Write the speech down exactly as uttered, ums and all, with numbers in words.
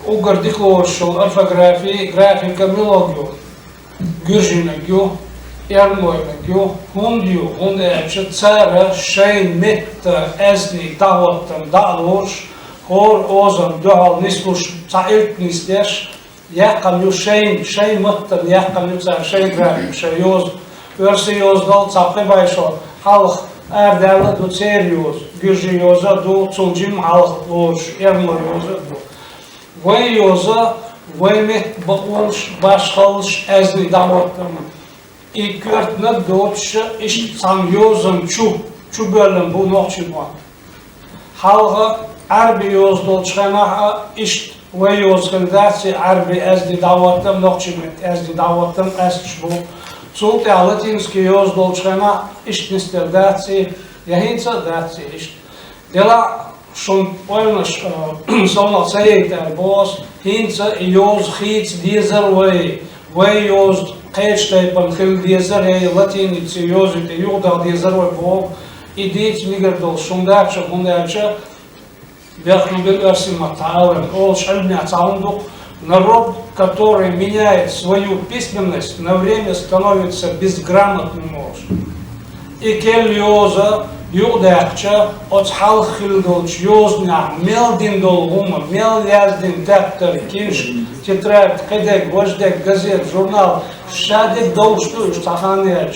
Уггар дика лоруш йола орфографи, графика милла ю? Гуьржийнаг ю, эрмалойнаг ю, хӀунда ю? ХӀунда аьлча цара шайн меттан аьзнийн дӀахӀоттам дӀа а лоруш, хӀора озанна дуьхьал нислуш, цхьа элп нисдеш, яьккхина ю шайн, шайн маттана яьккхина ю цара шайн графика, шайн йоза. Оьрсийн йозанал цхьа кхибай шо хьалха арадаьлла а ду церан йоза, гуьржийн йоза а ду, цул жимма хьалха лоруш, эрмалойн йоза а ду. Вайн йоза, вайн метта бакъонаш, башхаллаш, аьзнийн дӀахӀоттам. И коьртаниг доцуша, иштта цхьана йозанна чу, чубоьллина бу нохчийн мотт. Хьалха Ӏарбийн йоза долчу хенахь а иштта вайн йоза хилла дац, и Ӏарбийн аьзнийн дӀахӀоттам, нохчийн меттан аьзнийн дӀахӀоттам къаьсташ бу. Цул тӀаьхьа латинский йоза долчу хенахь иштта нисделла дац, я хӀинца а дац иштта. Делахь шун ойланаш, а, совнаха ца яйта аьлла боху ас, хӀинца и йоза хийца дезара вай, вайн йоза кхечу тайпана хила дезара, я латиницин йоза тӀе юхадаха дезара вай боху. И дийца мегар долуш хӀума дац, хӀунда аьлча бехк ма бина оьрсийн маттахь аларна, олуш Ӏилманехь цхьа хӀума ду-кх: народ, который меняет свою письменность, на время становится безграмотным, олуш. И керла йоза юкъадаьккхича, оцу хьалха хилла долчу йозанехь мел дина долу хӀума, мел яздина тептар, киншка, тетрадь, кхидерг, важдерг, газет, журнал, ша дерг довш ду уьш цхьа хан яьлча.